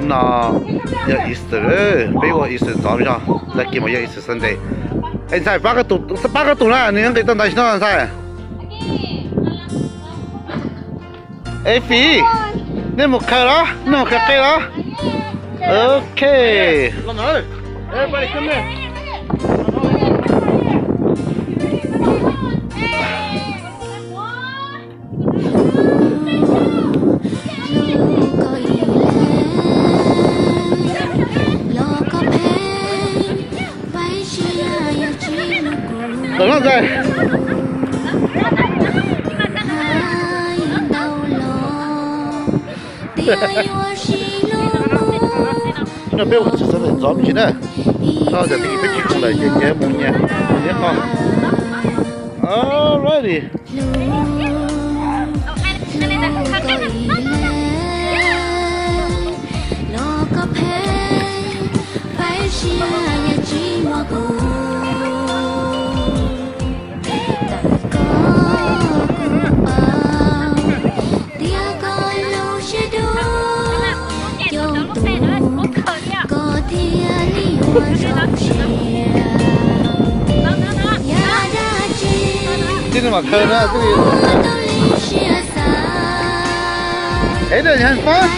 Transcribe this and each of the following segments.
No yog Easter, peb ua Easter ntxov zog, tag kis mas yog Easter Sunday. Es ntxhais, pab koj tus na, nws nqis tau ntawd tsis tau ntxhais. Es Fiv, nej mus khaws los, nej mus khaws qe los. Ok. Los no ntxhais. No peb ua tsis tau ntxov me ntsis na. Koj tias peb tsis koom lawm ces ces mus nyias mus nyias qhov. Alrighty. Twb li mam khaws na, twb li. Es nws heev pab.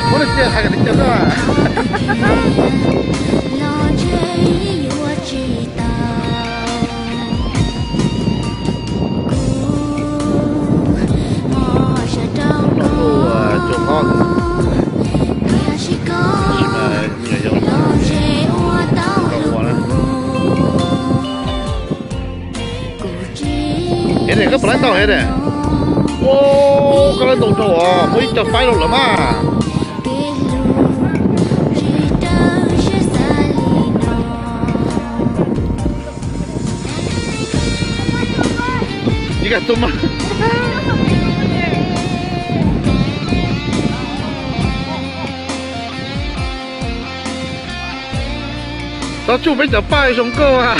Muab lub tiaj hais kom nws cawm na. Hev ne, koj puas laib ntau hev ne? Ua, koj laib ntau dhau os, muaj ib co faib rau lawm mas. Ib ka tus mas. Txhob tsuj peb cov paj zoo nkauj a.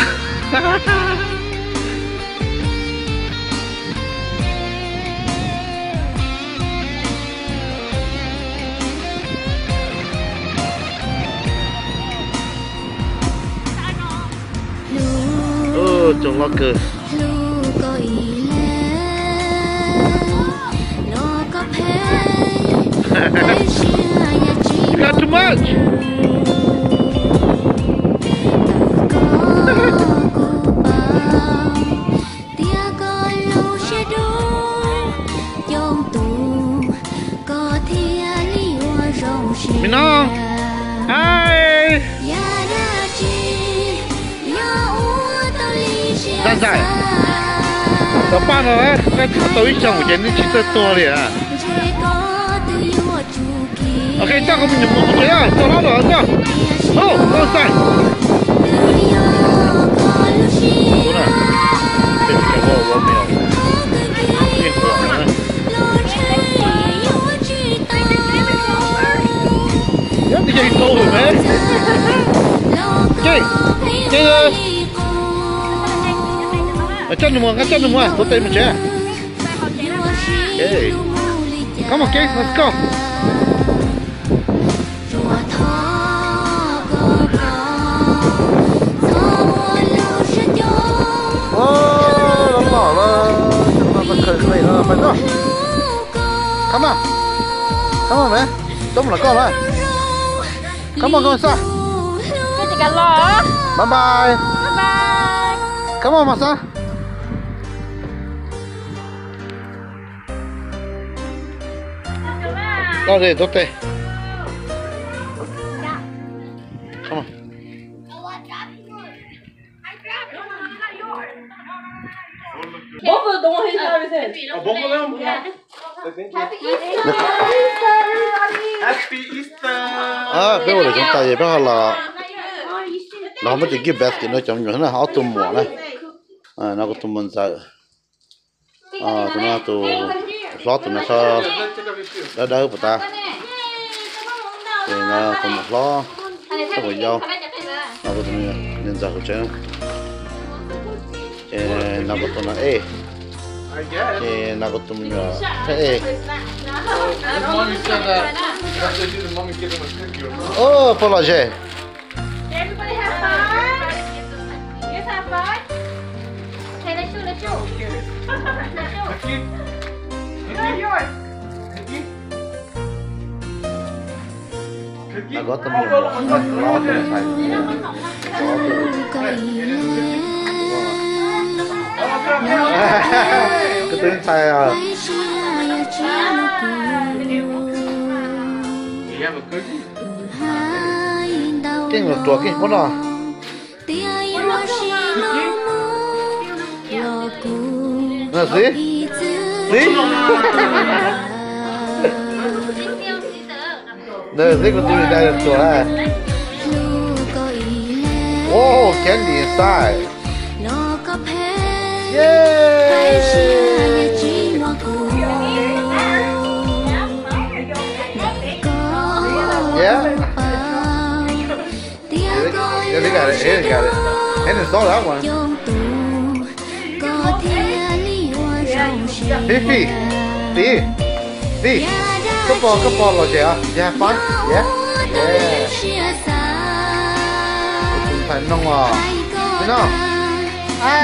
Tsoom loj kawg. Got too much. Mi no, hi. Ntxhais, ntxhais, cov paj no, koj tau ib xyoos ces nej tsis txawj tuag li. Ok, coj koj me nyuam mus kuv tsev na, txog hlob los coj. Hauj, koj ntxhais. Coj nws mus, nqa coj nws mus, tuav tes mus tsev. Come on, kids, let's go. Los los, khaws qe no pais tuaj. Come on, come on, man. Tub los koj lawm. Come on, koj xav. Bye bye. Come on, mas xav. Koj de tuav tes. Come on. Both of them. Happy Easter. Peb ua lawm xyoo tas ces peb ho los, los muab cov gift basket no cov me nyuam na, ob tug muam na. No kuv tus muam ntxawm. Tus no tus hlob, tus no dawb dawb puas tas. Ces no tus muam hlob, tus muam yau. Nws ntxawm kuv tsev, ces nws kuv tus no ej, ces nws kuv tus me nyuam thiab ej. Puas lom zem? Nws kuv tus me nyuam, nws kuv tus ntxhais. Kuv tus ntxhais. Keej los ruam keej pub no. Xib, xib, xib kuv tus me dais ruam. Wow, candy inside. Yeah. Yeah, they got it. They got it. And it's all that one. Fifi, Fifi, Fifi, koj puas, koj puas lom zem os? You have fun? Yeah? Yeah. Kuv tus ntxhais noog os. Noog. Ai.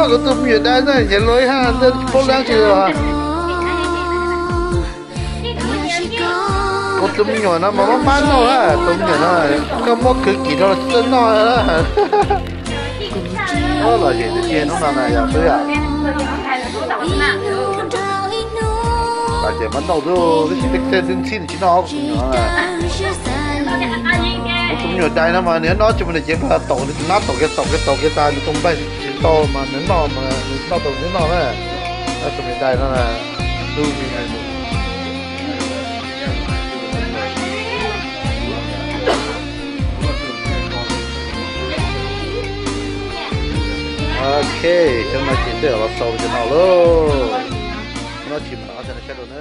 Kuv tus me nyuam dais na, nyiam luag ib hab, tsis paub dlaab tsi li os. Kuv tus me nyuam no mas maj maj noj, tus me nyuam no koj muab khwv kim rau los tsis txawj noj. Lom zem tiag tiag hnub no na yog twb yom. Ces mas noj xwb, tab sis tej twb ntxhib nws tsis noj kuv tus me nyuam. Kuv tus me nyuam dais no mas nws noj tsis mus nws ceev, taum nws tus nab taum kiag taum kiag taum kiag tas nws tus nplaig tsis tau mas nws noj mas nws noj tau nws noj na. Tus me nyuam dais no na. Ok, cov no ces tej zaum los xaus li cov no lauj. Cov no ces mam los saib dua na.